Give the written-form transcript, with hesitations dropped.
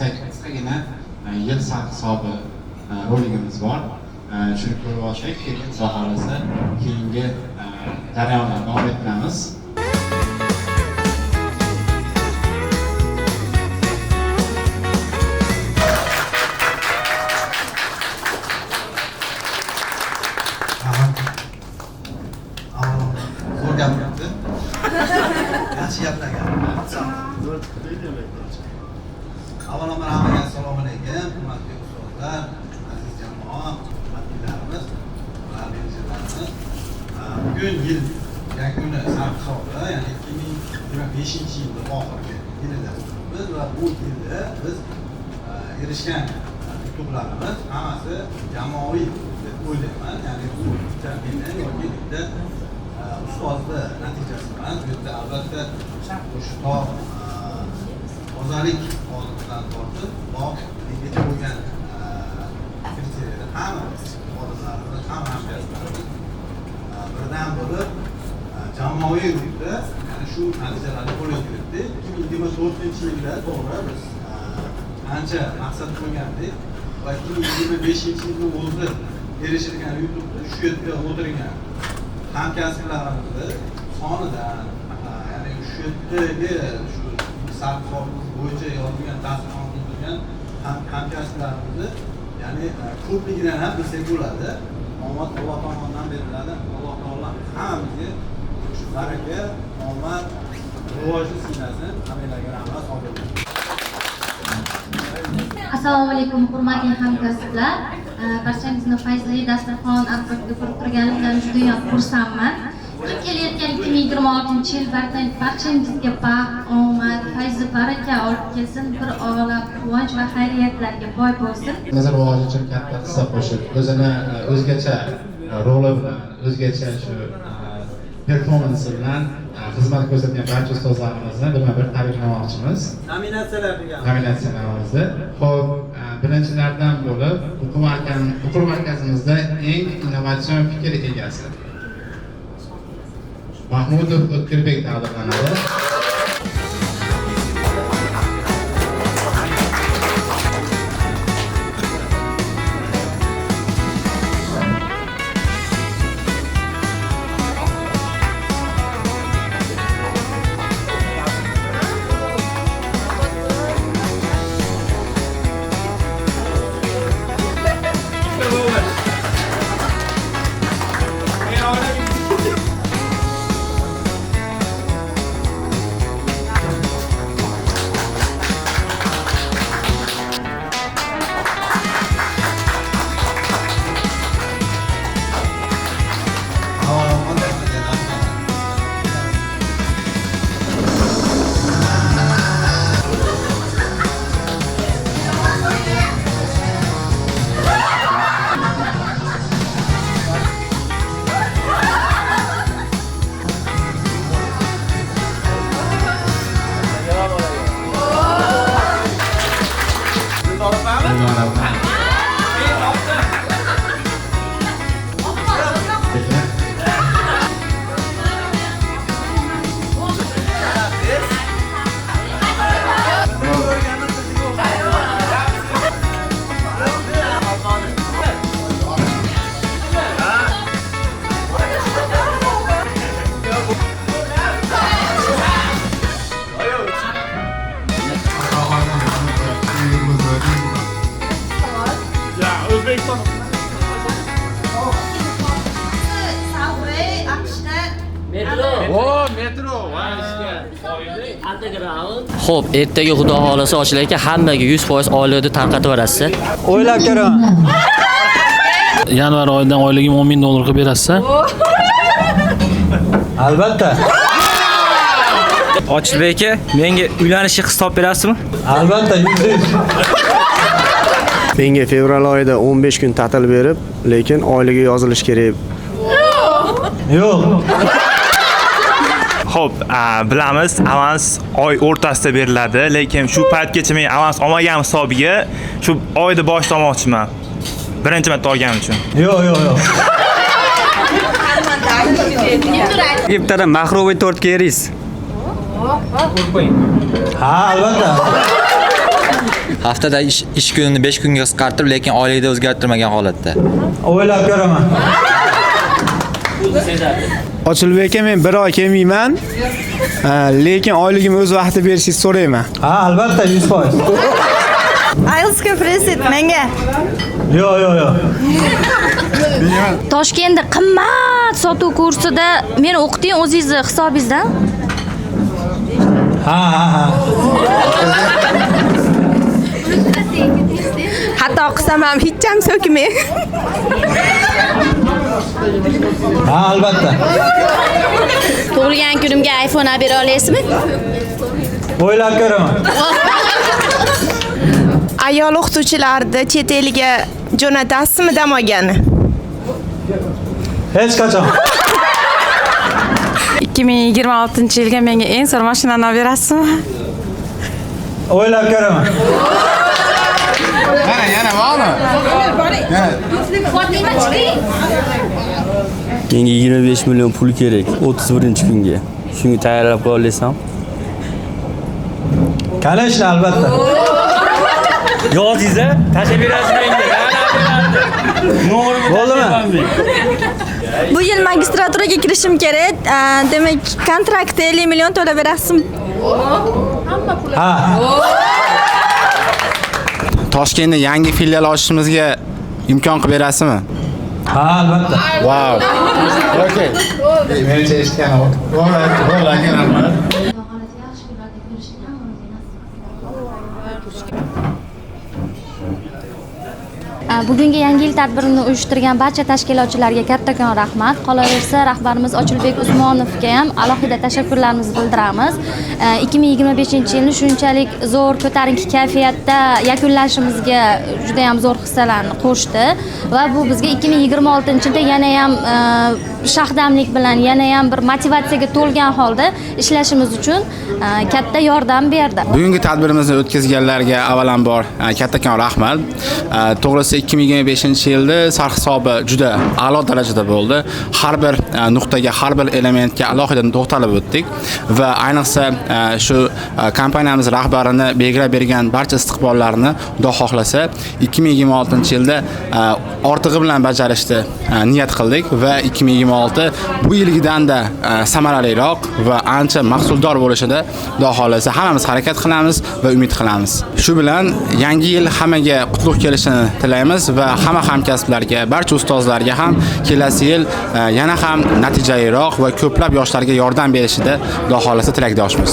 Qisqagina yil sarhisobi roligimiz bor. Shuni ko'rib olsak, keyin Xudo xohlasa keyingi jarayonni davom ettiramiz. Zo'r gapiribdi. Yaxshi gaplar gapirdi. Avvalambor hammaga assalomu alaykum, hurmatli ustozlar, aziz jamoa, hurmatlilarimiz, menejerlarimiz. Bugun yil yakuni sarhisobi, ya'ni 2025-yilning oxirgi yilida biz va bu yilda biz erishgan yutuqlarimiz hammasi jamoaviy deb o'ylayman. Ya'ni bu bitta meni yoki bitta ustozni natijasi emas. Bu yerda albatta o'sha tozalik xodimidan tortib to mengacha bo'lgan kriteriyada hamma xodimlarimiz, hamma hamkasblarimiz birdam bo'lib jamoaviy ruhda, ya'ni shu natijalarni qo'lga kiritdik. 2024-yilda to'g'ri biz ancha maqsad qo'ygandik va 2025-yilni o'zida erishilgan yutuqni shu yerda o'tirgan hamkasblarimizni sonidan, ya'ni shu yerdagi shu sarhisobimiz bo'yicha yozilgan dasturxon tuzilgan hamkasblarimizni, ya'ni ko'pligidan ham bilsak bo'ladi. Omad Alloh tomonidan beriladi. Alloh taolo hammamizga shu baraka, omad, rivojli sinasin. Hammanglarga rahmat, sog' bo'ling. Assalomu alaykum, hurmatli hamkasblar. Barchangizni fayzli dasturxon atrofida ko'rib turganimdan juda ham xursandman. Kirib kelayotgan 2026-yil barchangizga baxt, omad, fayzi baraka olib kelsin, bir olam quvonch va xayriyatlarga boy bo'lsin. Nazar rivoji uchun katta hissa qo'shib, o'zini o'zgacha roli bilan, o'zgacha shu performansi bilan xizmat ko'rsatgan barcha ustozlarimizni birma-bir tabriklamoqchimiz. Nominatsiyalar degan. Nominatsiyalarimizni. Xo'p, birinchilardan bo'lib o'quv markazimizda eng innovatsion fikr egasi Mahmudov O'tkirbek taqdirlanadi. Xo'p, ertaga Xudo xolasa ochilar ekan, hammaga 100% oylikni tarqatib yuborasiz. O'ylab ko'raman. Yanvar oyidan oyligim $10,000 qilib berasiz. Albatta. Ochilbek aka, menga uylanishga qiz topib berasizmi? Albatta, 100%. Menga fevral oyida 15 kun ta'til berib, lekin oyligi yozilishi kerak. Yo'q. Xo'p, bilamiz, avans oy o'rtasida beriladi, lekin shu paytgacha men avans olmagan hisobiga shu oyda boshida olmoqchiman. Birinchi marta olganim uchun. Yo'q, yo'q, yo'q. Bittadan mahrubiy tort keringiz. Ha, albatta. Haftada ish kunini 5 kunga qisqartirib, lekin oylikni o'zgartirmagan holatda. O'ylab ko'raman. Ochilbek aka, men bir oy kelmayman. Lekin oyligimni o'z vaqtida berishingizni so'rayman. Ha, albatta 100%. IELTS ko'p menga. Yo'q, yo'q, yo'q. Toshkentda qimmat sotuv kursida meni o'qiting o'zingizni hisobingizdan. Ha, ha, ha. Xato qilsam ham hech ham so'kmang. Ha, albatta. Tug'ilgan kunimga iPhone olib bera olasizmi? O'ylab ko'raman. Ayol o'qituvchilarni chet elga jo'natasizmi dam olgani? Hech qachon. 2026-yilga menga eng zo'r mashinani olib berasizmi? O'ylab ko'raman. Yana, yana bormi? Yana. Fotima chiqing. Menga 25 million pul kerak 31-kunga. Shunga tayyorlab qo'ya olasam. Конечно, albatta. Yozingiz-a? Tashlab berasiz menga. Bo'ldimi? Bu yil magistraturaga kirishim kerak. Demak, kontraktda 50 million to'lab berasizmi? Ha. Toshkentda yangi filial ochishimizga imkon qilib berasizmi? Ha, albatta. Wow. Okay. Menimcha eshitgan bo'ldi, bo'ldi, aka, rahmat. Xudo xohlasa yaxshi kunlarda ko'rishni hammamizga nasib qilsin. Bugungi yangi yil tadbirini uyushtirgan barcha tashkilotchilarga kattakon rahmat. Qolaversa, rahbarimiz Ochilbek Usmonovga ham alohida tashakkurlarimizni bildiramiz. 2025-yilni shunchalik zo'r ko'tarinki kayfiyatda yakunlashimizga juda ham zo'r hissalarni qo'shdi va bu bizga 2026-yilda yana ham shahdamlik bilan, yana ham bir motivatsiyaga to'lgan holda ishlashimiz uchun katta yordam berdi. Bugungi tadbirimizni o'tkazganlarga avvalambor kattakon rahmat. To'g'risi 2025-yilda sarhisobi juda a'lo darajada bo'ldi. Har bir nuqtaga, har bir elementga alohida to'xtalib o'tdik va ayniqsa shu kompaniyamiz rahbarini belgilab bergan barcha istiqbollarni Xudo xohlasa 2026-yilda ortig'i bilan bajarishni niyat qildik va 2026 bu yilgidan-da samaraliroq va ancha mahsuldor bo'lishida Xudo xohlasa hammamiz harakat qilamiz va umid qilamiz. Shu bilan yangi yil hammaga qutlug' kelishini tilaymiz va hamma hamkasblarga, barcha ustozlarga ham kelasi yil yana ham natijaliroq va ko'plab yoshlarga yordam berishida Xudo xohlasa tilakdoshmiz.